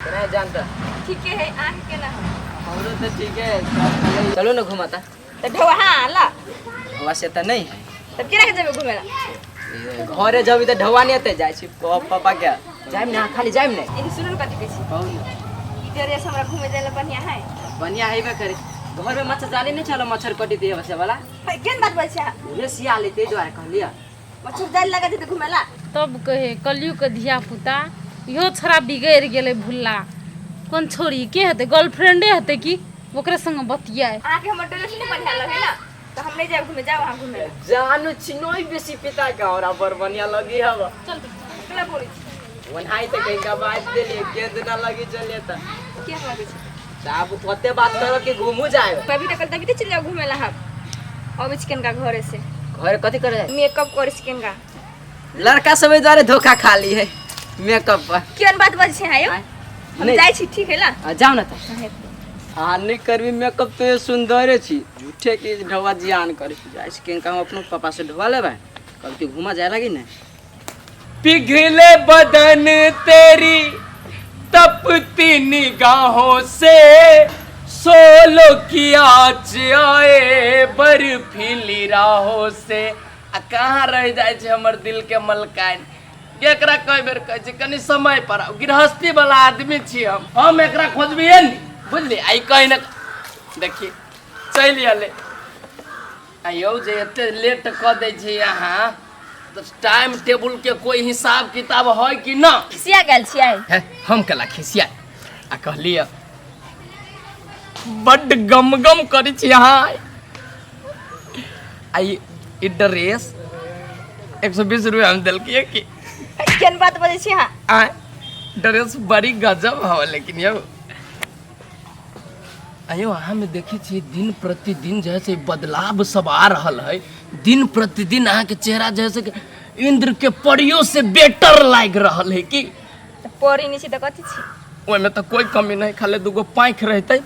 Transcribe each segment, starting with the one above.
केना जानता ठीके है अहाँके केना है हमरो तो ठीक है, चलो ना घुमाता। तऽ ढौआ हाँ ला। ढौआ से तऽ नहीं है। तब केना के जेबै घुमे ला? घरे जबी तऽ ढौआ नहीं अते, जाइ छी पापा के जाइम ना, खाली जाइम ने। एनी सुनू ने कथी कहै छी। कहू ने। ई ड्रेस हमरा घुमे जाय ला बढ़िया है। बढ़िया हेबे करे, घर में मच्छर जाली नहीं चलो, मच्छर कटी दिए बसे वाला। है, केहन बात बोलै छै अहाँ? उहे सिया लेते दुआरे कहलियै। मच्छर जाली लगा देते घुमे ला। तब कहे कलयुग के धिया पुता इहो छोड़ा बिगड़ि गेलै भुल्ला। कोन छोड़ी के हेतै, गर्लफ्रेंडे हेतै की ओकरे संग बतियाए। अहाँके हमर ड्रेस नहि बढ़िया लगे ना तऽ हम नहि जायब घुमे, जाउ अहाँ घुमे ला। जानू छिनोई बेसी पिता के हमरा बड़ बढ़िया लगी हब। चल केना बोलै छी? ओनाही तऽ कहीं का बात देलिए गेंद ना लगी चलिए तऽ। केहन लगै छै? तऽ आब ओते बात करब कि घूमू जाए। कभी तऽ कल तभी तऽ चलि जाउ घुमे ला। हम अबै छी केनका घरे से। घर कथी करे? मेकअप करै छी केनका। लड़का सब एहि दुआरे धोखा खा ली है मेकअप पर। केहन बात बजै छै अहाँ यौ? आँय? हम नहि। जाइ छी, ठीक है ला? आ, जाउ ने तऽ। हाँ, अहाँ नहि करबी मेकअप तऽ सुन्दरे छी, झूठे की ढौआ जियान करै छी। जाइ छी किनका हम अपनो पापा से ढोआ लेबै, कहलकै घूमा जाय लागी ने। पिघले बदन तेरी तपती निगाहों से, सोलो की आँच आए बर्फीली राहों से। आ कहाँ रह जाइ छै हमर दिल के मलकाइन? एकरा कई बेर कहै छै कनि समय पर आउ, गृहस्थी वाला आदमी छी हम एकरा खोजबियै ने, बुझली? आई कहीं न देखी चलि अयलै। आ यौ जे एते लेट कऽ दै छै अहाँ तऽ टाइम टेबुल के कोई हिसाब किताब है कि ना? खिसिया गेल छियै? हे, हम केला खिसिया आ कहलियै बड्ड गम गम करै छी अहाँ। आ ई ड्रेस 120 रुपया हम देलकै कि? केहन बात बजै छी अहाँ? आ ड्रेस बड़ी गजब हवा, लेकिन यौ आयो अहाँ में देखै छियै दिन प्रतिदिन जे है से बदलाव सब आ रहल है। दिन प्रतिदिन अहाँके चेहरा जे है से इंद्र के परियो से बेटर लागि रहल है कि? तऽ परी नहि छी तऽ कथी छी? ओहिमे तऽ कोई कमी नहीं, खाली दूगो पाँखि रहतै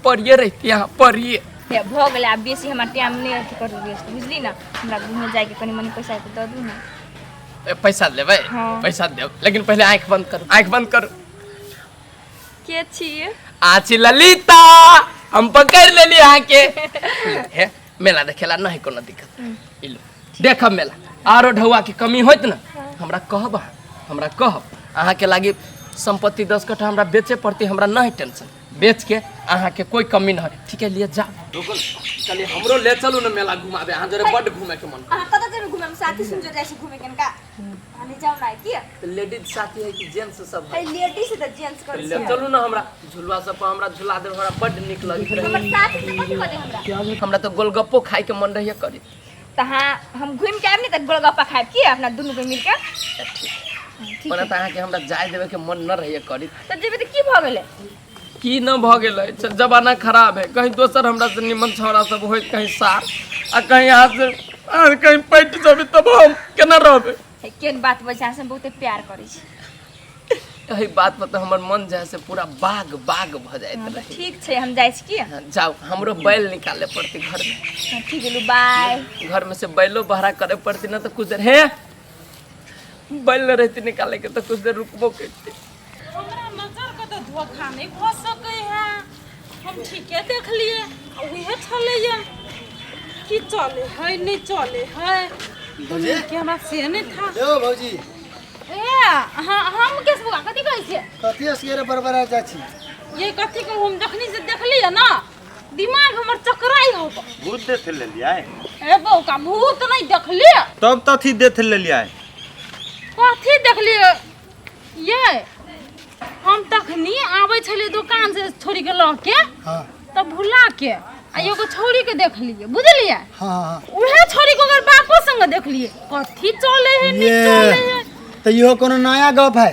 परिये रहती अहाँ परिये। हे, भऽ गेलै, आब बेसी हमरा टाइम नहि अथी करू वेस्ट, बुझली ने? हमरा घूमे जाइके कनि मनि पैसा तऽ दऽ दू ने। ए, पैसा लेबै? हाँ। पैसा देब, लेकिन पहले आँखि बंद करू, आँखि बंद करू। के छियै? आछि ललिता, हम पकड़ लेली अहाँके। हे, मेला देखेला नहीं कोनो दिक्कत। ई लो, देखब मेला। आरो ढौआ के कमी होइत ने हमरा कहब अहाँ, हमरा कहब। अहाँके लागी संपत्ति 10 कट्ठा हमरा बेचे पड़ती, हमरा नहीं टेंशन, बेच के अहाँके कोई कमी नहीं। ठीक है, लिए जा। चलिए हमरो ले चलू ने मेला घुमाबे, अहाँ जरे बड्ड घूमे के मन। अहाँ कतऽ जेबै घूमे? हम साथी सुन जाइ छी घूमे केनका, अहाँ नहि जाउ ने की? लेडीज साथी है कि जेंट्स सब है? है लेडीज तऽ जेंट्स करै ले छै। चलू ने हमरा झुलवा सब पर हमरा झुला देब, हमरा बड्ड नीक लगैत रहे। हमर साथी से कथी बजे हमरा? हमरा तऽ गोलगप्पो खाय के मन रहिए करी। तऽ अहाँ हम घूमि के आयब ने तऽ गोलगप्पा खायब की अपना दुनू कोइ मिलके। ठीक। ओना तऽ अहाँके हमरा जाय देबे के मन न रहिए करी। तऽ जेबै तऽ की भऽ गेलै? की न भऽ गेलै, जमाना खराब है, कहीं दोसर हमरा से निमन छौड़ा सब होइत, कहीं सार आ कहीं अहाँ से अहाँ कहीं पटि जेबै तब हम केना रहबै? हे, केहन बात बजै? अहाँ से हम बहुते प्यार करै छी। एहि बात पर तऽ हमर मन जे है से पूरा बाग बाग भऽ जाइत रहे। ठीक छै, हम जाइ छी की? हाँ, जाउ, हमरो बैल निकाले पड़तै घर में। हाँ, ठीक गेलू, बाय। घर में से बैलो बहरा करे पड़तै ना तऽ कुछ देर हे बैल न रहते निकाले के तऽ कुछ देर रुकबो करते। हमरा नजर के तऽ धोखा नहि भऽ सकै है, हम ठीके देखलियै आ उहे छलैया की चले है नहि चले है दुनू के हमरा से नहि था। यौ भौजी। ए हाँ, हम केस बुआ कथी कहै छियै? कथी असगरे बड़बड़ा जाइ छी? ये कथी कहू, हम जखनी से देखलियै ना दिमाग हमर चकराइ हो। भूत देख लेलियै? ए बौका, भूत नहि देखलियै। तब तथी देख लेलियै? कथी देखलियै ये? हम तखनी आबै छलियै दोकान से छोड़ी के लऽ के हाँ तब भुला के आ एगो छौड़ी के देखलियै, बुझलियै? हाँ हाँ। उहे छौड़ी के ओकर बापो संगे देखलियै, कथी चले है नहि ये चले है। तऽ इहो कोनो नया गप है?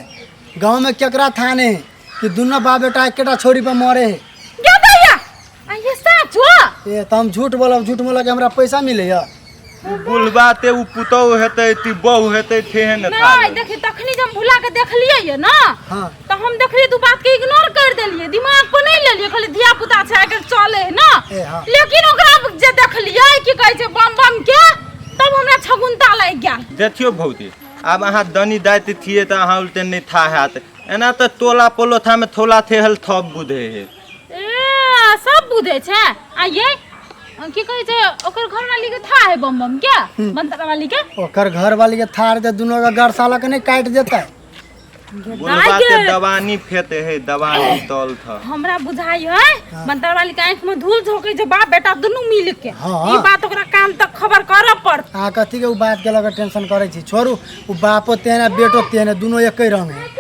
गाँव में केकरा थाने है कि दुनू बाप बेटा एकेटा छोरी पर मरे है? गे भैया, आ ये सच हो? ए तऽ हम झूठ बोलब? झूठ बोलऽ के हमरा पैसा मिलैया? बुढ़बा ते उ पुतहु हेतै ती बहु हेतै तेहन नहीं था। देखी, तखनी जब भुला के देखलियै ये ना हाँ तऽ हम देखलियै तू बात के इग्नोर कर देलियै, दिमाग पर नहीं लेलियै, खाली धिया पुता छै आइ काल्हि चले है ना। ए हाँ। लेकिन ओकरा जे देखलियै की कहै छै बम बम के, तब हमरा छगुनता लागि गेल। देखियौ भौजी, आब अहाँ दनी दाइत थिए तऽ अहाँ उलटे नहि था हैत। एना तऽ टोला पोलोथामे थोला थेहल थप बुझे है। ए सब बुझे छै। आ ये की कहै छै ओकर घर वाली के था है बम बम क्या बनतरा वाली के? ओकर घर वाली के थार दे दुनू के गरसाला के नहीं काट देता। बुढ़बा के दवानी फेते है, दवानी तल था। हमरा बुझाई है बनतरा वाली के आंख में धूल झोंकै छै बाप बेटा दुनू मिल के। हाँ। ई बात ओकरा कान तक खबर करऽ पड़त। अहाँ कथी के उ बात के लऽ के टेंशन करै छी? छोड़ू, उ बापो तेहन बेटो तेहन, दुनू एके रंग है।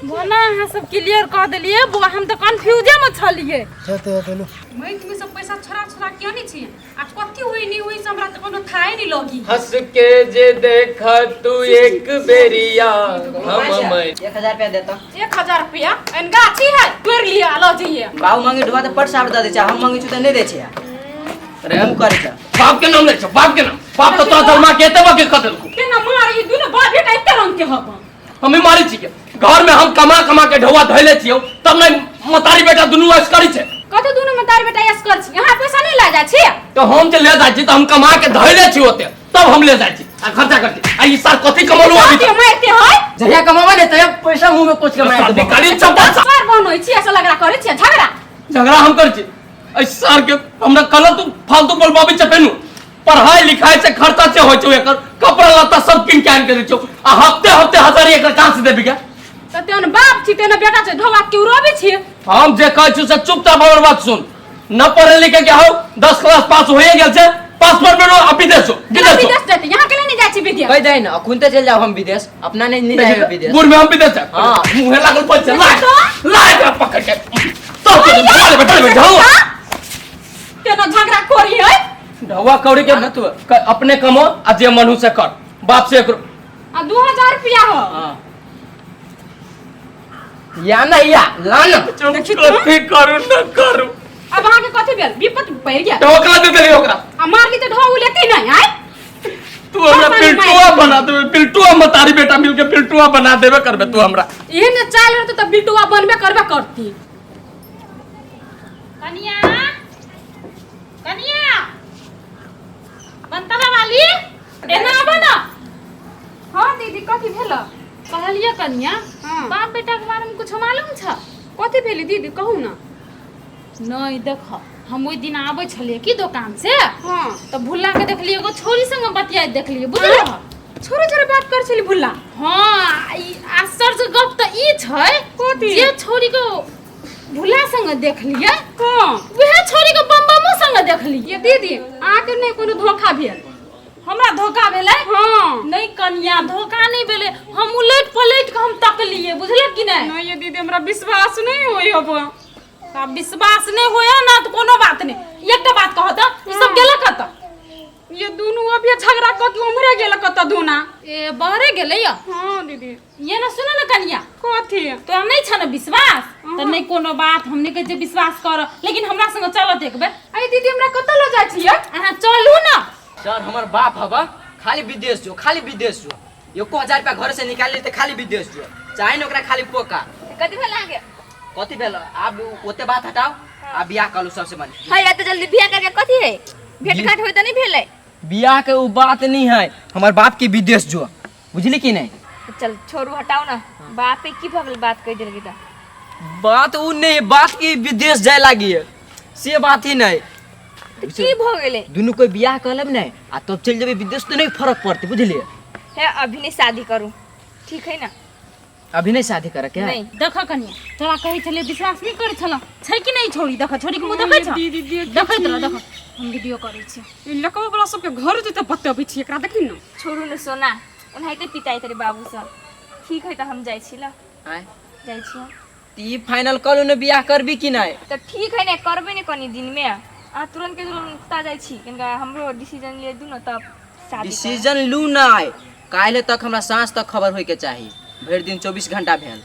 बोला अहाँ सब क्लियर कऽ देलियै बौआ, हम तऽ कन्फ्यूजे में छलियै। हेतै हेतै लू। माटि में सब पैसा छोड़ा छोड़ा किया नहीं छी आ कथी होई नहीं होई से हमरा तऽ कोनो थाहे नहीं लगी। हंस के जे देखा तू एक बेरिया हम मैं 1000 रुपया देता। 1000 रुपया एन गाछी है तोड़ लिया ल जइए। बाबू मांगे ढुआ तऽ पट साफ दऽ दै छै, हम मांगे छी तऽ नहि दै छै। अरे हम करै छै। बाप के नाम ले छौ, बाप के नाम। बाप तो तोरा जन्मा के एते बके कऽ देलकौ। केना मारी दुनू बाप बेटा एते रंग के हब। हमें मारै छी के घर में हम कमा कमा के ढौआ धैले छियौ तब नहीं मतारी बेटा दुनू ऐश करै छै। कथी दुनू मतारी बेटा ऐश कर छी? यहाँ पैसा नहीं ला जा छी। तो हम जे ले जाइ छी तऽ हम कमा के धैले छी ओते तब हम ले जाइ छी आ खर्चा कर छी। आ ई साल कथी कमलू अभी कथी मारते है? जहिया कमाबा ने तहिया पैसा मुंह में कुछ कमाए साल निकाली चप्पल सा। सर बनै छी ऐसा लगरा करै छी झगड़ा। झगड़ा हम करै छी। ऐ साल के हमरा कहल तू फालतू बोलबाबी छै फेनु। पढ़ाई लिखाई से खर्चा से होइ छौ, एकर कपड़ा लत्ता सब किन के आनि के दै छौ आ हफ्ते हफ्ते हजार एकर कहाँ से देबी गे? तऽ तेहन बाप छी तेहन बेटा छै ढौआ के उड़ाबै छी। हम जे कहै छी से चुपचाप हमर बात सुन। न पढ़े लिखे के हौ, 10 क्लास पास होइए गेल छै, पास पर बेरो आ विदेश हो, विदेश हो। विदेश जेतै, यहाँ के नहीं जाइ छी विदेश। कहि दे न अखुन तऽ चलि जाउ हम विदेश, अपना नहीं नहीं जाएगा विदेश। बुढ़ में हम विदेश जाए। हाँ। मुँहे लागल पैसा लाए लाए के पकड़ के तो तो बेटा बेटा जाओ। तेना झगड़ा करी है। ढौआ कौड़ी के ना तू। अपने कमो आ जे मन हो से कर, बाप से एकरो। आ 2000 रुपया हो। हाँ। या ना या ला ना। कथी करू न करू। अब अहाँ के कथी भेल? विपत पड़ि गेल। ढोकला दे देली ओकरा। आ मारली तऽ ढौ लेती नहीं आय। तू हमरा पापा ने पिल्टुआ बना देबे, पिल्टुआ मतारी बेटा मिलके पिल्टुआ बना देबे करबे तू हमरा। एहन जे चाल रहतै तऽ बिल्टुआ बनबे करबे करती। कनिया कनिया बनतरा वाली एना आबऽ ना। हाँ दीदी कथी भेल? कहलियै कनिया बाप बेटा के बारे में कुछ मालूम छ? कथी भेलै दीदी कहू ना। नहीं देख हम ओहि दिन आबै छलियै की दोकान से। हाँ। तऽ भुल्ला के देखलियै एगो छोरी संगे बतियाइत देखलियै बुझलियै? छोरी छोरी बात कर छली भुल्ला। हाँ ई आश्चर्य गप तऽ ई छै कथी? जे छोरी के भुल्ला संगे देखलियै। हाँ। वएह छोरी के बम बमो संगे देखलियै। ये दीदी अहाँके नहि कोनो धोखा भेल? हमरा धोखा भेलै? हाँ। नहीं कनिया धोखा नहीं भेलै, हम उलटि पलटि के हम तकलियै बुझलक कि नहीं? नहीं ये दीदी हमरा विश्वास नहीं होय अब। आब विश्वास नहीं होय ना तो कोनो बात नहीं। एकटा बात कह तऽ ई सब गेलक कतऽ? ये दुनू अभी झगड़ा कऽ के उम्हरे गेलक कतऽ दुना। ए बाहरे गेलै या? हाँ दीदी। ये ना सुन ना कनिया। कथी? तोरा नहीं छ ना विश्वास? तऽ नहीं कोनो बात, हम नहीं कहै छियै विश्वास कर, लेकिन हमरा संगे चलत एक बेर। अरे दीदी हमरा कतऽ लऽ जाइ छियै? अहाँ चलू ना। सर हमर बाप हवा खाली विदेश जो, खाली विदेश जो, एको 1000 रुपया घर से निकाल लेते खाली विदेश जो, चाहे न ओकरा खाली पोका। कथी भेल अहाँके? कथी भेल? आब ओते बात हटाओ, आब बियाह करू सबसे बन। है एते जल्दी बियाह करके कथी है? भेट घाट होय तऽ नहीं भेलै? बियाह के उ बात नहीं है, हमर बाप के विदेश जो, बुझली कि नहीं? चल छोड़ू हटाओ ना, बाप के की भऽ गेल बात कहि देलकै तऽ? बात उ नहीं, बात की विदेश जाय लागी है से बात ही नहीं। तऽ की भऽ गेलै? दुनू कोई बियाह कर लेब नहीं आ तब चलि जेबै विदेश तऽ नहीं फर्क पड़तै बुझलियै? हे अभी नहीं शादी करू, ठीक है ना? अभी नहीं शादी करे के? नहीं। देख कनिया तोरा कहै छलियै विश्वास नहीं करै छलौ, छै कि नहीं छोरी? देख छोरी के मुँह देखै छौ? दीदी, देख देखैत रह, देख हम वीडियो करै छी। ई लकवा वाला सबके घर जेतै बतबै छी एकरा देखी न। छोड़ू न सोना, ओनाहिते पिताइत रहे बाबू सब। ठीक है तऽ हम जाइ छी ल। आँय? जाइ छी हम। तऽ ई फाइनल करू ने बियाह करबी कि नहीं? तऽ ठीक है ने करबै ने कनी दिन में, अहाँ तुरंत के तुरंत उता जाइ छी, कनिका हमरो डिसीजन ले दू न तब शादी करब। डिसीजन लू नहीं, काल्हि तक हमरा साँझ तक खबर होइके चाही, भरि दिन 24 घंटा भेल,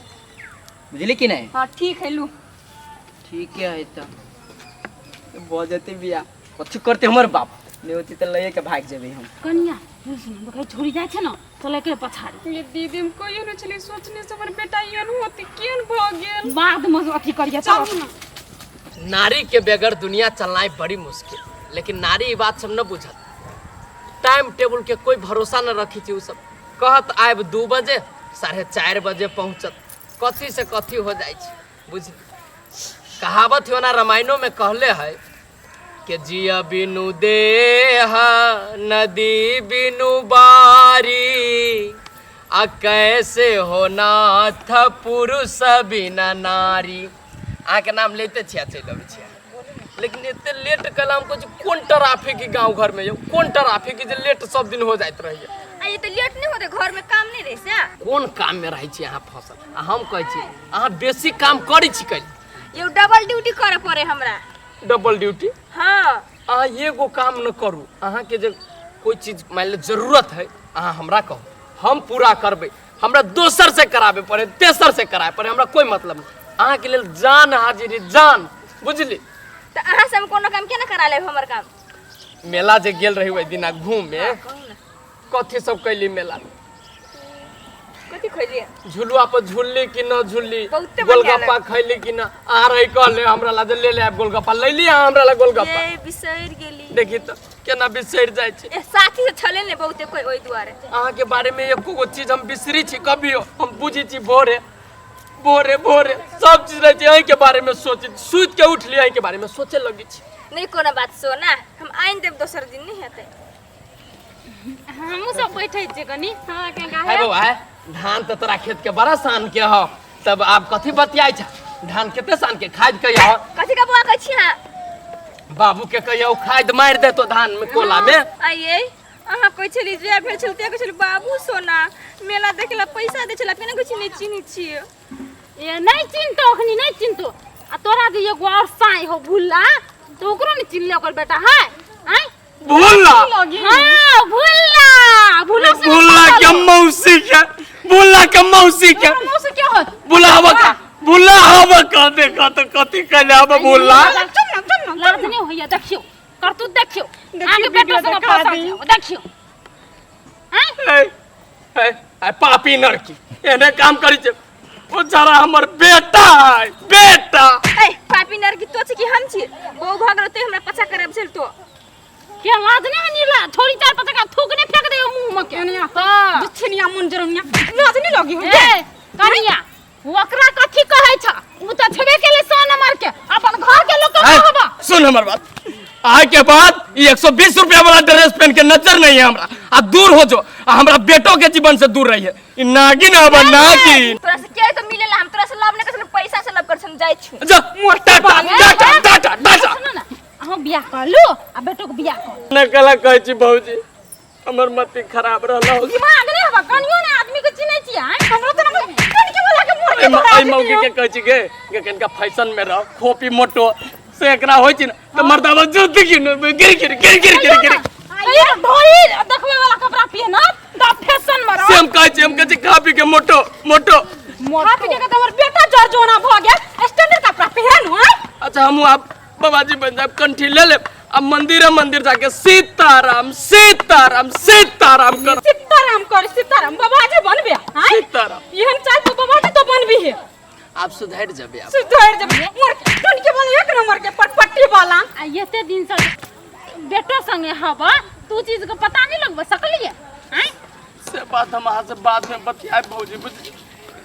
बुझली कि नहीं? हाँ ठीक है लू। ठीक है तऽ भऽ जेतै बियाह, कथी करतै हमर बाप? नहीं होतै तऽ लैए के भागि जेबै हम। कनिया सुन, छोरी जाइ छै ने तऽ लए के पछाड़ी। ये दीदी हम कहियो नहि छलियै सोचने से हमर बेटा एहन होतै, केहन भऽ गेल। बाद में अथी करिए चलू ना। नारी के बगैर दुनिया चलना बड़ी मुश्किल, लेकिन नारी ई बात सब न बुझत। टाइम टेबुल के कोई भरोसा न रखी थी उ सब। कहत आयब 2 बजे, 4:30 बजे पहुँचत। कथी से कथी हो जाइ छै बुझली। कहावत हो ना रामायणों में कहले है कि जिया बिनु देह नदी बिनु बारी, आ कैसे हो नाथ पुरुष बिना नारी। अहाँके नाम लेते छियै चलि अबै छियै, लेकिन एते लेट कल हम कहै छी कोन ट्रैफिक गाँव घर में यौ, कोन ट्रैफिक जे लेट सब दिन हो जाइत रहैया। आ ये तऽ लेट नहीं होते, घर में काम नहीं रहे से। कोन काम में रहै छी अहाँ फसल? आ हम कहै छी अहाँ बेसी काम करै छी कैल? यो डबल ड्यूटी करे पड़े हमरा। Double duty? हाँ। अहाँ एगो काम न करू, अहाँके जे कोई चीज मान लो जरूरत है अहाँ हमरा कहू, हम पूरा करबै। हमरा दोसर से कराबे पड़े, तेसर से कराबे पड़े, हमरा कोई मतलब नहीं। अहाँके लेल जान हाजिर है, जान, बुझली? तऽ अहाँ से हम कोनो काम केना करा लेब हमर काम? मेला जे गेल रही ओहि दिना घूमे, कहू ना। कथी सब कैली मेला में? कथी खैलिए? झुलुआ पर झुलली कि न झुलली? बहुते बढ़िया गोलगप्पा खैली कि न? आ रही कहले हमरा ला जे ले ले आब गोलगप्पा, लैली अहाँ हमरा ला गोलगप्पा? ये बिसरि गेली। देखी तऽ केना बिसरि जाइ छै। ए साथी से छले ने बहुते कोई ओहि दुआरे। अहाँके बारे में एको गो चीज हम बिसरी छी कभियो? हम बुझी छी भोरे भोरे भोरे सब चीज रहै छै अहींके बारे में सोचे, सुति के उठली अहींके बारे में सोचे लगी छी। नहीं कोनो बात सोना, हम आनि देब दोसर दिन, नहीं हेतै। हमहूँ सब बैठे छियै कनी। हाँ, कनिका है बौआ, है धान तऽ तोरा खेत के बड़ा शान के हो, तब आब कथी बतियाइ छ? धान कते शान के खाद के हो? कथी के बौआ कहै छी अहाँ? बाबू के कहियो खाद मारि देतो धान में कोला में। आइए अहाँ कहै छली जे भेल छल ते कहै छली बाबू सोना मेला देखे ला पैसा दै छला, केना कहै छी नहि चिन्है छियै? ए नहीं चिन्हतो अखनी, नहीं चिन्हतो। आ तोरा जे एगो और साई हो भुल्ला, तो ओकरो नहीं चिन्हले ओकर बेटा है। आय भुल्ला? हाँ भुल्ला, भुल्ला से भुल्ला के मौसी के, भुल्ला के मौसी के मौसी के होत? बुलावा का, बुलावा का देखा तो कथी कहले अब भुल्ला। चुप ना, चुप ना, लाज नहीं होइया। देखियो करतूत देखियो, आगे बेटा से फंसा जाओ, देखियो। ए ए ए पापी नरकी एने काम करी छे, ओ जरा हमर बेटा है बेटा। ए पापी नरकी तो छी कि हम छी? बहू भऽ गेल ते हमरा पछा करब छल तो। के लाज नहीं है नीला छोरी चार पाँच का थूक नहीं फेंक दे मुंह में के। हां जिछनिया मन जरनिया लाज नहीं लगी हो। ए कनिया ओकरा कथी कहै छ? उ त छेबे केले 100 नंबर के, अपन घर के लोग के कहबा। सुन हमर बात, आय के बाद ई 120 रुपया वाला ड्रेस पहन के नजर नहीं है हमरा, आ दूर हो जो, आ हमरा बेटो के जीवन से दूर रहिए। ई नागिन अब नागिन। तोरा से के तो मिलेला, हम तोरा से लव नहीं कर, पैसा से लव कर हम जाइ छु। जा टाटा टाटा टाटा टाटा। सुन ना, अहाँ बियाह कर लू आ बेटो के बियाह कर। न कला कहै छी भौजी हमर मति खराब रहल। दिमाग नहीं हवा कनियो ने आदमी के चिन्है छी आय हमरो त ना कन के बोला के मोर के एहि मौगी के कहै छी गे गे कनिका फैशन में रह, खोपी मोटो से एकरा होइ छी न त मर्दावा जुद्ध गिर गिर गिर गिर गिर गिर गिर। ये ढोरी देखबे वाला कपड़ा पहनत त फैशन में रह। से हम कहै छी, हम कहै छी खा पी के मोटो मोटो खा पी के त हमर बेटा जर जोना भ गेल, स्टैंडर्ड कपड़ा पहनु। आय अच्छा हमहूँ आब बाबाजी बन जाब, कंठी ले लेब अब मंदिर मंदिर जाके सीताराम सीताराम सीताराम कर। सीताराम कर, सीताराम बाबाजी बनबे। आय सीताराम एहन चाल तो बाबाजी तो बनबी है। आप सुधर जबे, आप सुधर जबे। मोर टन के बोले एक नंबर के पटपट्टी वाला। आ एते दिन से बेटो संगे हवा तू चीज के पता नहीं लगबे सकलिए। आय से बात हम अहाँ से बाद में बतियाए भौजी बुझली।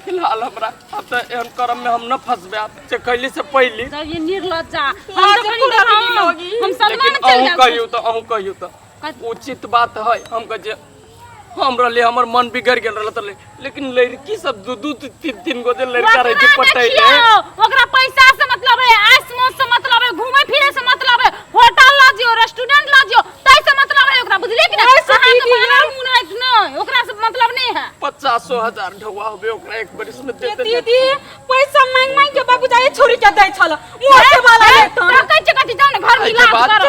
फिलहाल हमरा अब तो एहन कर्म में हम न फंसबे, आप जे कैली से पहली। तब ये निर्लज्जा हम लाज तो कनी पूरा हम नहीं लगी। हम सदमा लेकिन में चल अहूँ जाब। कहियो तो, अहूँ कहियो तो उचित बात है। हम कहे जे हम रहले हमर मन बिगड़ गेल रहल त, लेकिन लड़की सब दू दू तीन तीन गो जे लड़का रहे छै ओकरा पटैले। देखियौ, ओकरा पैसा से मतलब है, ऐश मौज से मतलब है, घूमे फिरे से मतलब है, होटल ल जियो, रेस्टोरेंट ल जियो, तै से मतलब है ओकरा, बुझलिए कि ना? अहाँ के मानल मुन है कि नहीं, ओकरा से मतलब नहीं है। 50,000 ढौआ होबे ओकरा एक बरिस में दे दे। दीदी पैसा मांग मांग के बाबू जाए छोरी के दै छल मोटे वाला ए, है तो कहै छै कथी जाउ ने घर एहिके मिलाप बाद करब।